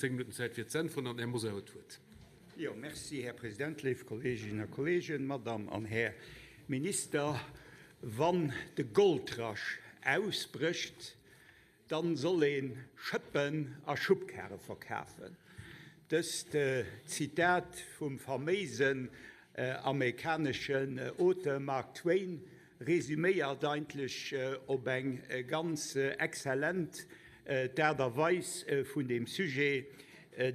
10 Minutten Zäit fir ze äntweren an den Här Mosar huet d'Wuert. Jo, merci, Här President, léif Kolleeginnen a Kolleegen, Madame an Här Minister. Wann de Goldrush ausbrécht, Dann soll ee Schëppen a Schubkare verkafen. Dëst Zitat vum faméisen amerikaneschen Auteur Mark Twain resüméiert eigentlech op eng ganz exzellent d'Aart a Weis vun deem Sujet,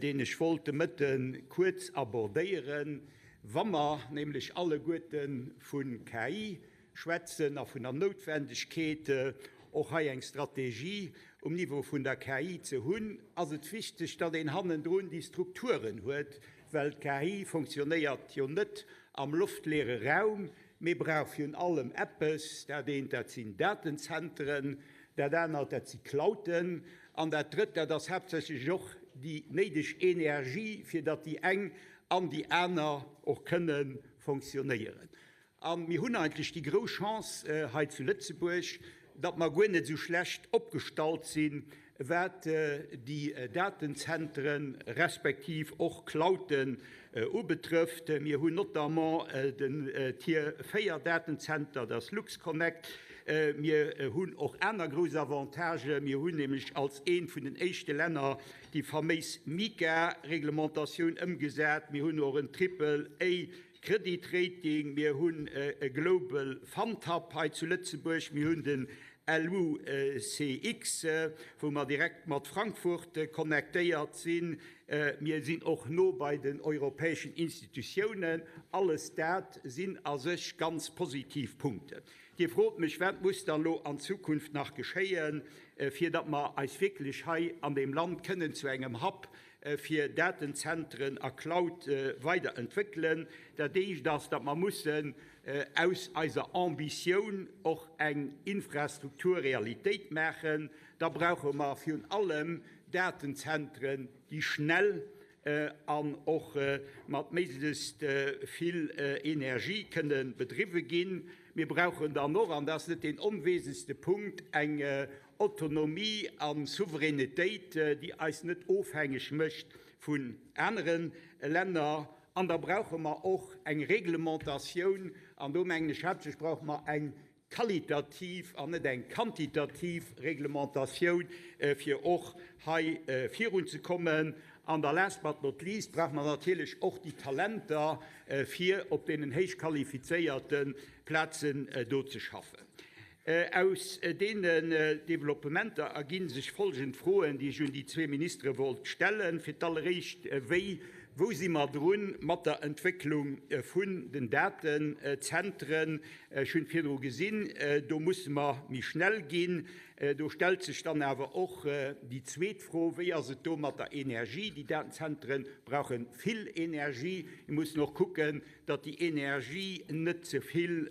deen ech wollt de Mëtte kuerz abordéieren. Wa mer nämlech alleguerte vu KI schwätzen a vun der Noutwendegkeet, och hei eng Strategie um Niveau vun der KI ze hunn, ass et wichteg, datt een hannendrun déi Strukturen huet, well d'KI fonctionnéiert jo net am loftleere Raum, mee brauch virun allem eppes, dat eent, dat sinn Datenzentren, dat anert, dat si Clouden, an dat drëtt, dat ass haaptsächlech och déi néideg Energie, fir datt déi eng an déi aner och kënne fonctionnéieren. A mir hunn eigentlech déi grouss Chance hei zu Lëtzebuerg, datt mer guer net esou schlecht opgestallt sinn, wat déi Datenzentren respektiv och Clouden ubetrëfft. Mir hunn notamment den Tier 4 Datenzenter, dat ass LuxConnect. Mir hunn och aner grouss Avantagen. Mir hunn nämlech als eent vun den éischte Länner déi faméis MiCA-Reglementatioun ëmgesat. Mir hunn och en Triple A Kreditrating, mir hunn e Global Fund Hub hei zu Lëtzebuerg, mir hunn den LUCX, wou mer direkt mat Frankfurt connectéiert sinn, mir sinn och no bei den europäeschen Institutiounen. Alles dat sinn a sech ganz positiv Punkten. Dir frot mech, Wat muss dann elo an Zukunft nach geschéien, fir datt mer eis wierklech hei an deem Land kënnen zu engem Hub fir Datenzentren a Cloud weider entwéckelen. Dat éischt ass, datt mer mussen aus eiser Ambitioun och eng Infrastrukturrealitéit maachen. Da brauche mer virun allem Datenzentren, déi schnell an och mat méiglechst vill Energie kënne bedriwwe ginn. Mir brauchen dann och, an dat ass net deen onwesenlechste Punkt, eng Autonomie a Souveränitéit, déi eis net ofhängeg mécht vun anere Länner. An da brauche mer och eng Reglementatioun, an do mengen ech haaptsächlech brauche mer eng qualitativ an net eng quantitativ Reglementatioun, fir och hei virunzekommen. An da last but not least brauche mer natierlech och déi Talenter, fir op deenen héich qualifizéierte Plazen do ze schaffen. Aus deenen Developpementer erginn sech folgend Froen, déi ech un déi zwee Ministere wollt stellen. Fir d'alleréischt, Wéi, wou si mer drun mat der Entwécklung vun den Datenzentren? Ech hunn et virdru gesinn, do musse mer méi schnell ginn. Do stellt sech dann awer och déi zweet Fro, Wéi ass et do mat der Energie? Déi Datenzentre brauche vill Energie. Mir mussen och kucken, datt déi Energie net ze vill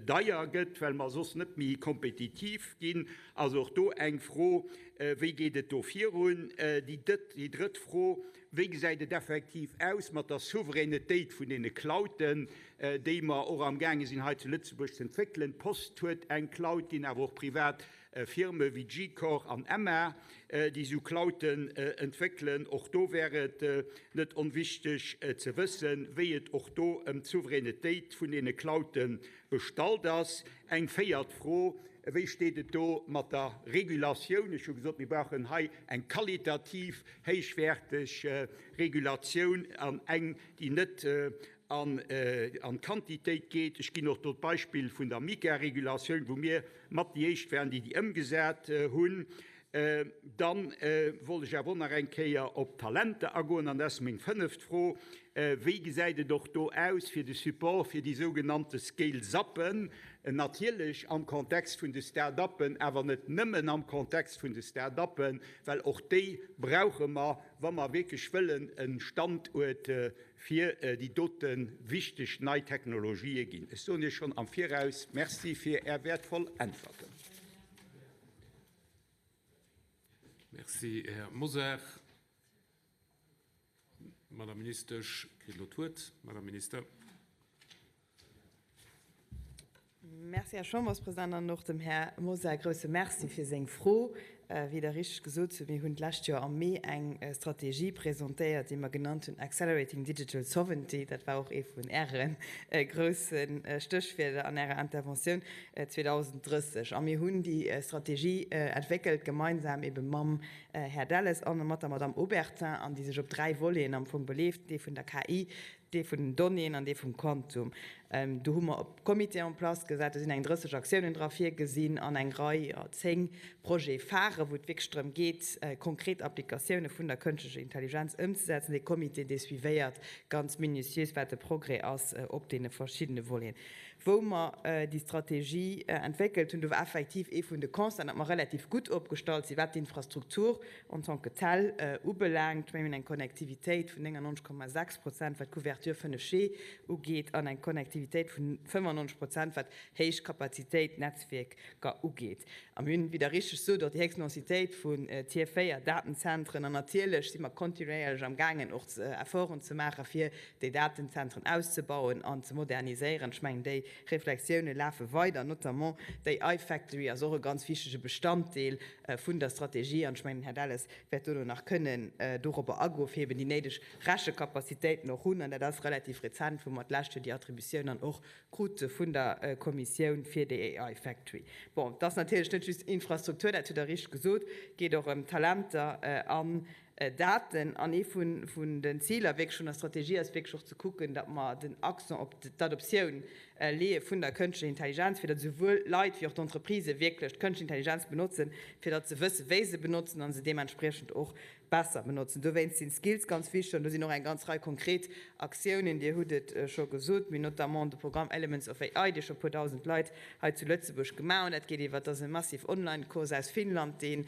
deier gëtt, well mer soss net méi kompetitiv ginn. Also och do eng Fro, Wéi geet et do virun? Déi drëtt Fro, Wéi gesäit et effektiv aus mat der Souveränetéit vun deene Clouden, déi mer och amgaange sinn hei zu Lëtzebuerg ze entwéckelen? D'Post huet eng Cloud, ginn awer och privat Firme wéi G-Core an Emma, déi esou Clouden entwéckelen. Och do wär et net onwichteg ze wëssen, wéi et och do ëm d'Souveränetéit vun deene Cloudë bestallt ass. Eng véiert Fro, Wéi steet et do mat der Regulatioun? Ech hu gesot, mir brauchen hei eng qualitativ héichwäerteg Regulatioun an eng, déi net an d'Quantitéit geet. Ech ginn och do d'Beispill vun der MiCA-Regulatioun, wou mir mat déi éischt waren, déi déi ëmgesat hunn. Da wollt ech awer och nach eng Kéier op d'Talenter agoen, an dat ass meng fënneft Fro, Wéi gesäit et och do aus fir de Support fir déi sougenannte Scale-Uppen, natierlech am Kontext vun de Start-uppen, awer net nëmmen am Kontext vun de Start-uppen, well och déi brauche mer, wa mer wierklech wëllen e Standuert fir déi dote wichteg nei Technologië ginn. Ech soen Iech schonn am Viraus Merci fir Är wäertvoll Äntwerten. Merci, Här Mosar. D'Madame Ministesch kritt elo d'Wuert. Madame Minister. Merci, Här Chamberspresident, an och dem Här Mosar e grouse Merci fir seng Fro. Wéi Der richteg gesot hutt, mir hunn d'lescht Joer am Mee eng Strategie presentéiert, déi mer genannt hunn Accelerating Digital Sovereignty. Dat war och ee vun Äre grousse Stéchwierder an Ärer Interventioun 2030. A mir hunn déi Strategie entwéckelt gemeinsam ebe mam Här Delles a mat der Madamm Obertin an déi sech op dräi Voleten am Fong beleeft, dee vun der KI, dee vun den Donnéeën an dee vum Quantum. Do hu mer e Comité en place gesat, do sinn eng 30 Aktiounen dra virgesinn an eng Rei, jo, 10 Projets phares, wou et wierklech drëm geet, konkret Applikatioune vun der kënschtlecher Intelligenz ëmzesetzen. Dee Comité, dee suivéiert ganz minutiös, wat de Progrès ass op deene verschiddene Voleten. Wou mer déi Strategie entwéckelt hunn, do war effektiv ee vun de Constaten, datt mer relativ gutt opgestallt sinn, wat d'Infrastruktur en tant que telle ubelaangt. Mir hunn eng Connectivitéit vun 99,6 Prozent, wat d'Couverture 5G ugeet, an eng Connectivitéit vun 95 Prozent, wat héich Kapazitéit Netzwierker ugeet. A mir hunn, wéi Der richteg sot, och déi héchsten Densitéit vun Tier 4 Datenzentren. An natierlech si mer kontinuéierlech amgaangen, och Efforten ze maachen, fir déi Datenzentren auszebauen an ze moderniséieren. Ech mengen, déi Reflexioune lafe weider, notamment déi iFactory ass och e ganz wichtege Bestanddeel vun der Strategie. An ech mengen, den Här Delles wäert dono nach kënnen dorobber agoen, fir eben déi néideg Rechekapazitéiten och hunn. An dat ass relativ rezent, wou mer d'lescht Joer déi Attributioun dann och krute vun der Kommissioun fir déi AI Factory. Bon, et ass natierlech net just Infrastruktur, dat hutt Der richteg gesot, et geet och ëm Talenter an Daten. An ee vun den Ziler wierklech vun der Strategie ass wierklech och ze kucken, datt mer den Accent op d'Adoptioun leeë vun der kënschtlecher Intelligenz, fir datt esouwuel d'Leit wéi och d'Entreprisë wierklech d'kënschtlech Intelligenz benotzen, fir datt se wësse wéi se benotzen a se deementspriechend och besser benotzen. Dowéinst sinn d'Skills ganz wichteg an do sinn och eng ganz Rei konkret Aktiounen, Dir hutt et scho gesot, mee notamment de Programm Elements of AI, dee scho e puer dausend Leit hei zu Lëtzebuerg gemaach hunn. Dat geet iwwer, dat ass e massive Online-Cours aus Finnland, deen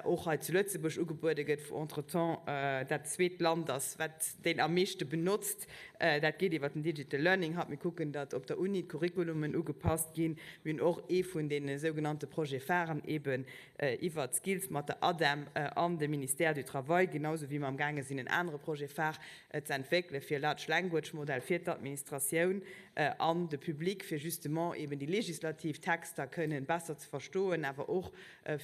och hei zu Lëtzebuerg ugebuede gëtt, wou entretemps dat zweet Land ass, wat deen am meeschte benotzt. Dat geet iwwer den Digital Learning Hub. Mir kucken, datt op der Uni d'Curriculumen ugepasst ginn. Mir hunn och ee vun deene sougenannte Projets pharen eeben iwwert d'Skills mat der ADEM an dem Ministère du Travail, genau sou wéi mer amgaange sinn en anere Projet phare ze entwéckele fir e Large Language Model fir d'Administratioun an de Public, fir justement eben déi legislativ Texter kënnen besser ze verstoen, awer och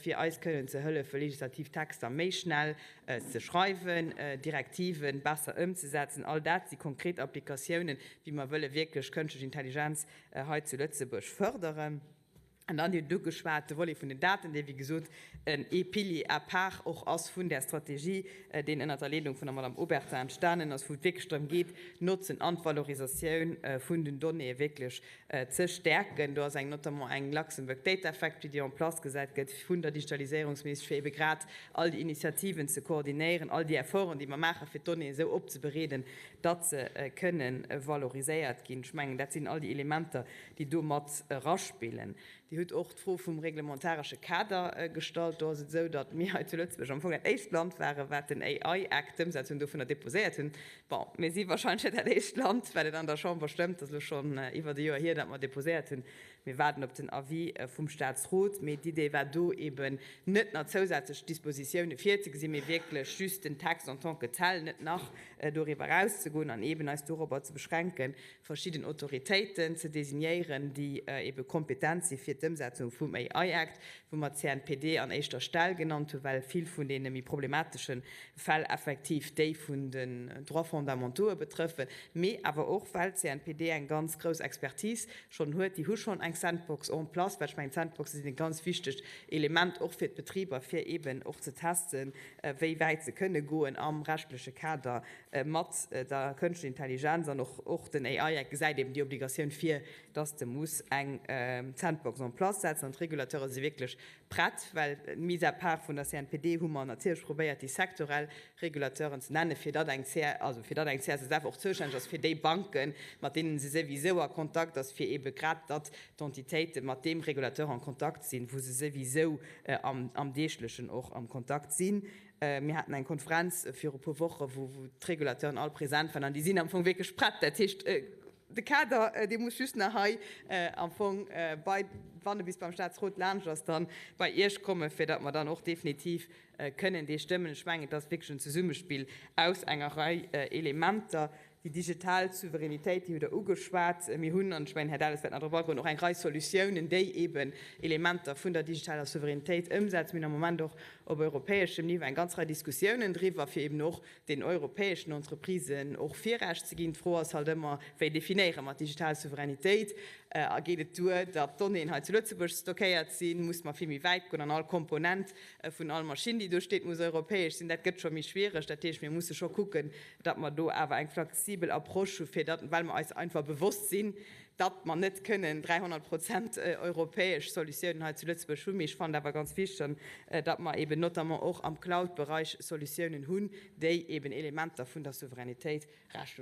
fir eis kënnen ze hëllefen, legislativ Texter méi schnell ze schreiwen, Direktive besser ëmzesetzen. All dat si konkret Applikatiounen, wéi mer wëlle wierklech kënschtlech Intelligenz hei zu Lëtzebuerg fërderen. An dann, Dir hutt et ugeschwat, de Volet vun den Daten, dee wéi gesot ee Pilier à part och ass vun där Strategie, deen ënnert der Leedung vun der Madame Obertin entstanen ass, wou et wierklech drëm geet, d'Notzen an d'Valorisatioun vun den Donnéeë wierklech ze stäerken. Do ass eng notamment eng Luxembourg Data Factory, déi en place gesat gëtt vun der Digitaliséierungsministesch, fir ebe grad all déi Initiativen ze koordinéieren, all déi Efforten, déi mer maachen, fir d'Donnéeën esou opzebereeden, datt se kënnen valoriséiert ginn. Ech mengen, dat sinn all déi Elementer, déi do mat eraspillen. Dir hutt och d'Fro vum reglementaresche Kader gestallt. Do ass et esou, datt mir hei zu Lëtzebuerg am Fong dat éischt Land waren, wat den AI Act, d'Ëmsetzung dovunner, déposéiert hunn. Bon, mir si wahrscheinlech net dat éischt Land, wat et an der Chamber stëmmt. Et ass elo schonn iwwert e Joer hier, datt mer déposéiert hunn. Mir waarden op den Avis vum Statsrot. Mee d'Idee war do eben net nach zousätzlech Dispositioune virzegesinn, mee wierklech just den Text en tant que tel, net nach doriwwer erauszegoen an eben eis dorobber ze beschränken, verschidden Autoritéiten ze designéieren, déi ebe kompetent si fir d'Ëmsetzung vum AI Act, wou mer d'CNPD an éischter Stell genannt hunn, well vill vun deene méi problematesche Fäll effektiv déi vun den Droits fondamentaux'e betrëffen, mee awer och well d'CNPD eng ganz grouss Expertise schonn huet. Déi hu schonn eng Sandbox en place, well ech mengen, d'Sandboxe sinn e ganz wichtegt Element och fir d'Betriber, fir eeben och ze testen, wéi wäit se kënne goen am rechtleche Kader Mat der kënschtlecher Intelligenz an och och den AI Act gesäit eben déi Obligatioun vir, dass de muss eng Sandbox en place setzen. An d'Regulateure si wierklech prett, well mis à part vun der CNPD hu mer natierlech probéiert, déi sektorell Regulateuren ze nennen, fir datt eng also fir datt eng CSSF och zoustänneg ass fir déi Banken, mat deenen se souwisou a Kontakt ass, fir ebe grad datt d'Entitéite mat deem Regulateur en Kontakt sinn, wou se souwisou am Deeglechen och am Kontakt sinn. Mir haten eng Konferenz viru e puer Woche wou d'Regulateuren all present waren an déi sinn am Fong wierklech prett. Dat heescht, de Kader, dee muss just nach hei am Fong bei, wann e bis beim Statsrot laanscht ass, dann bei Iech kommen, fir datt mer dann och definitiv kënnen dee stëmmen. Ech mengen, et ass wierklech en Zesummespill aus enger Rei Elementer. Déi digital Souveränitéit, déi hutt Der ugeschwat. Mir hunn, an ech mengen, Här Delles wäert nach drop agoen, och eng Rei Solutiounen, déi eeben Elementer vun der digitaler Souveränitéit ëmsetzen. Mir hunn am Moment och op europäeschem Niveau eng ganz Rei Diskussiounen driwwer, fir eeben och den europäeschen Entreprisen och Virrecht ze ginn. D'Fro ass halt ëmmer, Wéi definéiere mer d'digital Souveränitéit? A geet et duer, datt d'Donnéeën hei zu Lëtzebuerg stockéiert sinn? Muss mer vill méi wäit goen an all Komponent vun all Maschinn, déi do steet, muss europäesch sinn? Dat gëtt scho méi schwiereg. Dat heescht, mir musse scho kucken, datt mer do awer eng flexibel Approche hu fir datt, well mer eis einfach bewosst sinn, datt mer net kënnen 300 Prozent europäesch Solutiounen hei zu Lëtzebuerg hunn. Mee ech fannen et awer ganz wichteg, datt mer eben notamment och am Cloud-Bereich Solutiounen hunn, déi eben Elementer vun der Souveränitéit Rechnung.